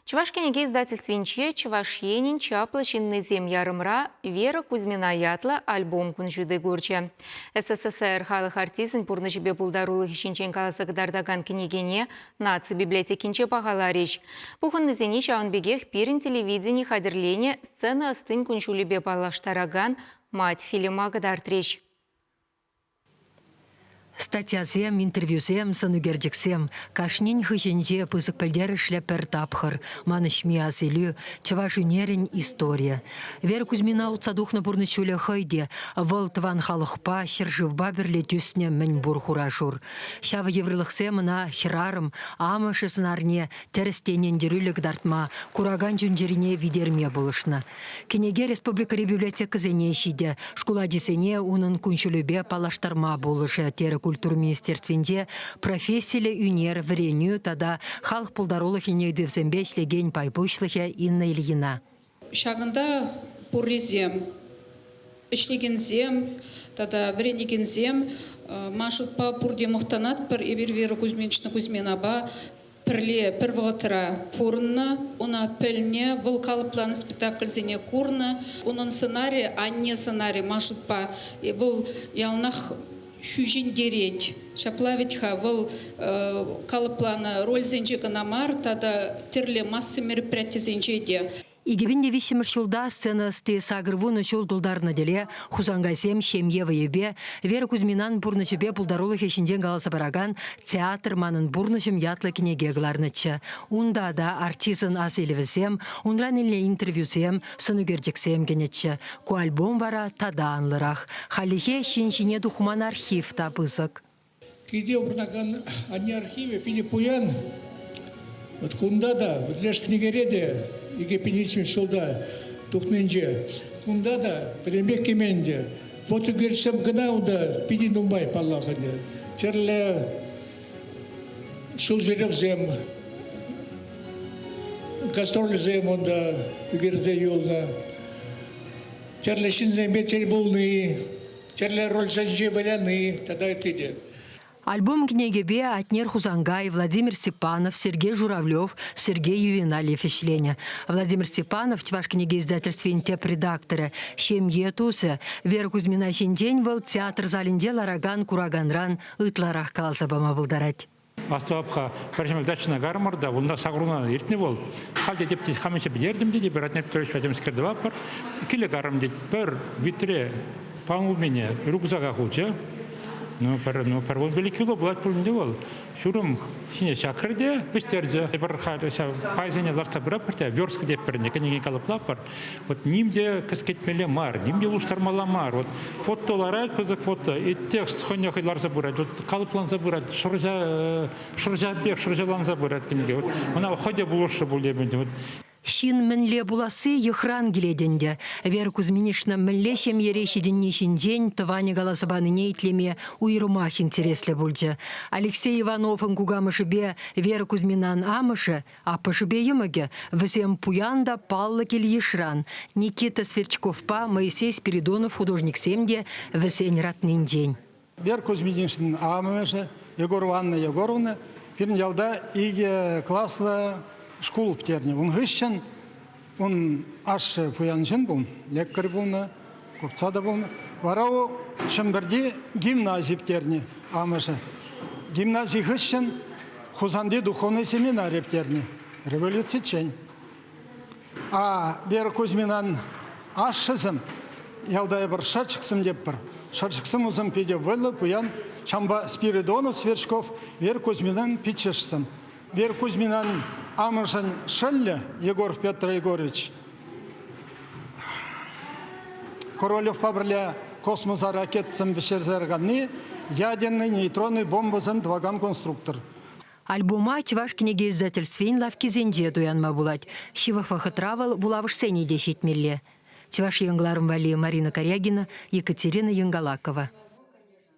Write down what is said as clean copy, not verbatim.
Чӑваш кӗнеке издательствинче Чӑваш Енӗн чаплӑ ҫыннисем ярӑмра Вера Кузьмина ятлӑ альбом кун ҫути курчӗ. СССР халӑх артисчӗн пурнӑҫӗпе пултарулӑхӗ ҫинчен каласа кӑтартакан кӗнекене Наци библиотекинче пахаларӗҫ. Пухӑннисене ҫавӑн пекех пирӗн телевидени хатӗрленӗ сцена ӑстин кун-ҫулӗпе паллаштаракан «Мать» фильма кӑтартрӗҫ. Статьясем, интервьюсем, сӑнӳкерчӗксем кашнин хыҫӗнче пысӑк пӗлтерӗшлӗ пӗр тапхӑр, манӑҫми асилӳ, чӑваш ӳнерӗн историйӗ. Вера Кузьмина утса тухнӑ пурнӑҫ ҫулӗ хӑй те вӑл тӑван халӑхпа, ҫӗршывпа пӗрле тӳснӗ мӗнпур хура-шур. Ҫав йывӑрлӑхсем ӑна хӗрарӑм, амӑшӗ сӑнарне тӗрӗс те ӗнентерӳллӗ кӑтартма, куракан чун-чӗрине витерме пулӑшнӑ. Кӗнеке республикӑри библиотекӑсене ҫитӗ, шкул ачисене унӑн кун-ҫулӗпе паллаштарма пулӑшӗ, терӗ культура министерствинче профессиллӗ ӳнер, вӗренӳ тата халӑх пултарулӑхӗн ыйтӑвӗсемпе ӗҫлекен пай пуҫлӑхӗ Инна Ильина. Ҫакӑнта пуррисем, ӗҫлекенсем тата вӗренекенсем ман шутпа пурте мухтанатпӑр. Эпир Вера Кузьминична Кузьминапа пӗрле пӗр вӑхӑтра пурӑннӑ, ӑна пӗлнӗ, вӑл калӑпланӑ спектакльсене курнӑ. Унӑн сӑнарӗ, анне сӑнарӗ, ман шутпа, вӑл яланах ҫӳҫентерет. Ҫапла вӗт-ха, вӑл калӑпланӑ рольсенче кӑна мар, тата тӗрлӗ масса мероприятисенче те. 2003-мӗш ҫулта сцена ӑсти 80 ҫул тултарнӑ тӗле Хусанкайсем ҫемье вӑйӗпе Вера Кузьминан пурнӑҫӗпе пултарулӑхӗ ҫинчен каласа паракан «Театр манӑн пурнӑҫӑм» ятлӑ кӗнеке кӑларнӑччӗ. Унта та артистӑн асилӗвӗсем, унран илнӗ интервьюсем, сӑнӳкерчӗксем кӗнӗччӗ. Ку альбом вара тата анлӑрах. Хальлӗхе ҫын ҫине тухман архив та пысӑк. Килте упранакан анне архивӗ питӗ пуян. Вот кунта та, вот леш кӗнекере те 2003 ҫулта тухнинче, кунта та пӗтӗмпех кӗмен те. Фотоӳкерчӗксем кӑна унта питӗ нумай, паллах ӗнтӗ. Тӗрлӗ ҫулҫӳревсем, гастрольсем унта ӳкерсе юлнӑ. Тӗрлӗ ҫынсемпе тӗл пулни, тӗрлӗ рольсенче выляни тата ытти те. Альбом кӗнекепе Атнер Хусанкай, Владимир Степанов, Сергей Журавлев, Сергей Ювенальев ӗҫленӗ. Владимир Степанов Чӑваш кӗнеке издательствин тӗп редакторӗ, ҫемье тусӗ. Вера Кузьмина ҫинчен вӑл театр залӗнче ларакан кураканран ытларах каласа пама пултарать. Астӑвап-ха, пӗр ҫемье дачӑна карӑмӑр та, унта сакӑрунан иртнӗ вӑл. Халь те теп хам ӗҫе пӗтертӗм те, тепӗр Атнер Петрович патӗмскер тӑватпӑр. Киле карӑм тет, пӗр витре панулмине рюкзака хучӗ. Ну, пӗр, ну, пӗр 15 кило пулать пуль ӗнтӗ вӑл. Ҫурӑм ҫине ҫакрӗ те вӗҫтерчӗ. Эпир халь ҫав пайсене лартса пыратпӑр те, верстка тетпӗр ӗнтӗ, кӗнеке калӑплатпӑр. Вот ним те кӗскетмелле мар, ним те улӑштармалла мар. Вот фото ларать, пысӑк фото, и текст хӑйне хӑй ларса пырать, вот калӑпланса пырать, шӑрҫа, шӑрҫа пек шӑрҫаланса пырать кӗнеке. Вот ӑна хӑй те пулӑшрӗ пуль тепӗн. Вот Ҫын мӗнле пуласси йӑхран килет ӗнтӗ. Вера Кузьминична мӗнле ҫемьере ҫитӗнни ҫинчен тӑванӗ каласа панине итлеме уйрӑмах интереслӗ пулчӗ. Алексей Ивановӑн кукамӑшӗпе Вера Кузьминан амӑшӗ Аппӑшӗпе йӑмӑкӗ, вӗсем пуян та паллӑ кил-йышран. Никита Сверчковпа Моисей Спиридонов художниксем те вӗсен ратнинчен. Вера Кузьминичнӑн амӑшӗ Егорова Анна Егоровна пирӗн ялта икӗ класлӑ шкул пӗтернӗ. Ун хыҫҫӑн ун ашшӗ пуян ҫын пулнӑ, лекарь пулнӑ, купца та пулнӑ. Вара у Чӗмпӗрти гимнази пӗтернӗ амӑшӗ. Гимнази хыҫҫӑн Хусанти духовнӑй семинари пӗтернӗ революциччен. А Вера Кузьминан ашшӗсем ялта эпир шӑрчӑксем тетпӗр. Шӑрчӑксем усем питӗ вӑйлӑ, пуян. Ҫавӑнпа Спиридонов, Сверчков, Вера Кузьминан пиччӗшсем. Вера Кузьминан амӑшӗн шӑллӗ Егоров Петр Егорович Королевпа пӗрле космоса ракетӑсем вӗҫтерсе яраканни ядернӑй нейтроннӑй бомбӑсем тӑвакан конструктор. Альбома Чӑваш кӗнеке издательствин лавккисенче туянма пулать. Ҫывӑх вӑхӑтра вӑл вулавӑшсене те ҫитмелле. Чӑваш Ен кӑларӑм валли Марина Карягина, Екатерина Янгалакова.